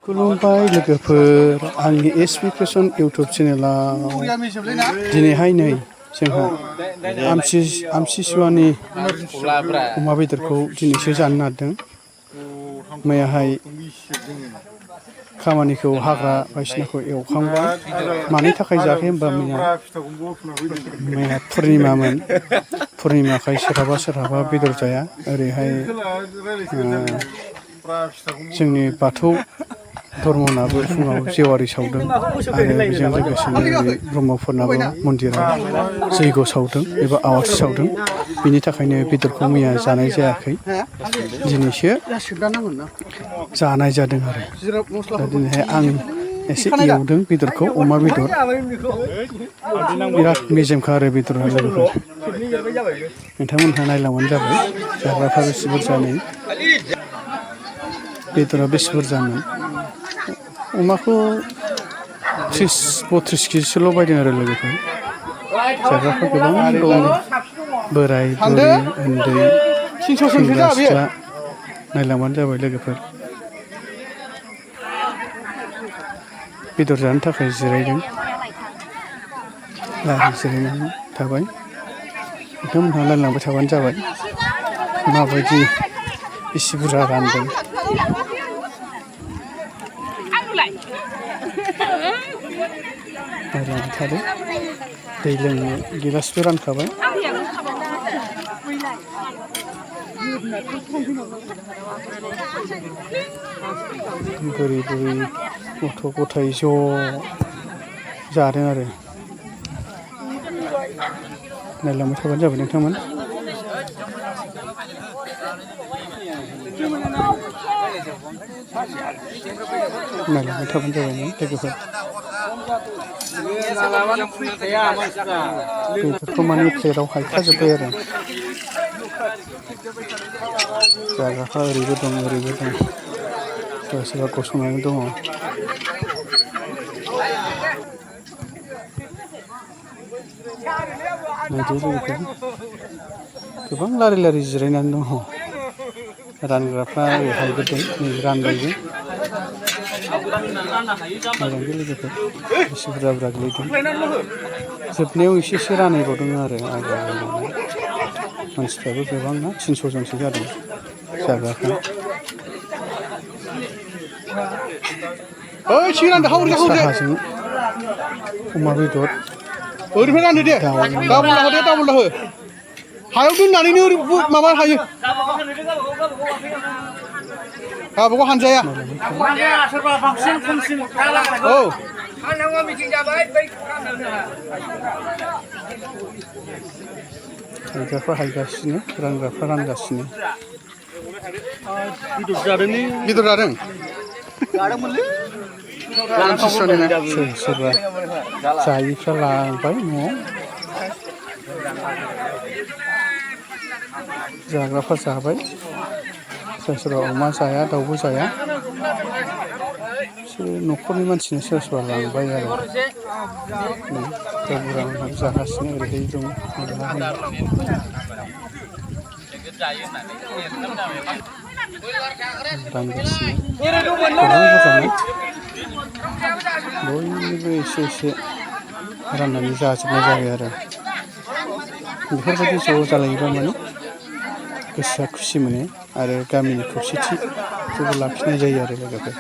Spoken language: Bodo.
खुलुमबाय लोगोफोर आंनि एसपि फेशन इउटुब चेनेलाव दिनैहाय नै जोंहा आमथिसुवानि अमा बेदरखौ दिनैसो जानो नागिरदों। मैयाहाय खामानिखौ हाग्रा बायदिसिनाखौ एवखांबाय। मानि थाखाय जायाखै होनबा मैया पुर्निमामोन। पुर्निमाखाय सोरहाबा बेदर जाया। ओरैहाय जोंनि बाथौ धर्मनाबो फुङाव जेवारि सावदों आरो बेजों लोगोसेनो ब्रह्मफोरनाबो मन्दिराव जैग' सावदों एबा आवाथि सावदों। बिनि थाखायनो बेदरखौ मैया जानाय जायाखै। दिनैसो जानाय जादों आरो दा दिनैहाय आं एसे एवदों बेदरखौ अमा बेदर बिराद मेजेमखा आरो बेदरा लोगोफोर। नोंथांमोनहा नायलांबानो जाबाय जाग्राफ्रा बेसे बुरजा नै बेदरा बेसे बुरजामोन। अमाखौ 30-32 केजिसोल' बायदों आरो लोगोफोर। जाग्राफ्रा गोबां दं, बोराय बुरि उन्दै सेंग्रा सिख्ला नायलांबानो जाबाय लोगोफोर। बेदर जानो थाखाय जिरायदों, जिरायनानै थाबाय। नोंथांमोनहा नायलांबाय थाबानो जाबाय माबायदि बेसे बुरजा रानदों। नायलांबाय थादों। दै लोंनो गिलासबो रानखाबाय। बुरि बुरि गथ' गथाय ज' जादों आरो नायलांबाय थाबानो जाबाय नोंथांमोन। नायलांबाय थाबानो जाबाय नों लोगोफोर। बेदरखौ माने प्लेटाव हायखाजोब्बाय आरो जाग्राफ्रा ओरैबो दं ओरैबो दं, सोरबा गसंनानै दङ। नायदो लोगोफोर गोबां लारि लारि जिरायनानै दङ। रानग्राफ्रा ओरैहायबो दं, नै रानबायबो। नायलांदो लोगोफोर बेसे बुरजा गोलैदों। जोबनायाव एसेसो रानहैबावदों आरो मानसिफ्राबो गोबां ना 300 जनसो जादों जाग्राफ्रा। साहाजों अमा बेदर दाउ हायाव दोननानैनो माबा हायो गावबागाव हानजाया। औ हायग्राफ्रा हायगासिनो, रानग्राफ्रा रानगासिनो। बेदर जादों सोरबा जायैफ्रा लांबाय न'आव, जाग्राफ्रा जाबाय। सोरबा अमा जाया दाउबो जाया, न'खरनि मानसिनो सोरबा लांबाय आरो गावबुरामोनहाबो जागासिनो ओरैहाय दं। रानगासिनो गोबां बुरजाना बयनिबो एसे एसे राननानै जाजोबनाय जाबाय आरो बेफोरबायदि ज' जालायोबा माने गोसोआ खुसि मोनो आरो गामिनि खौसेथिखौबो लाखिनाय जायो आरो लोगोफोर।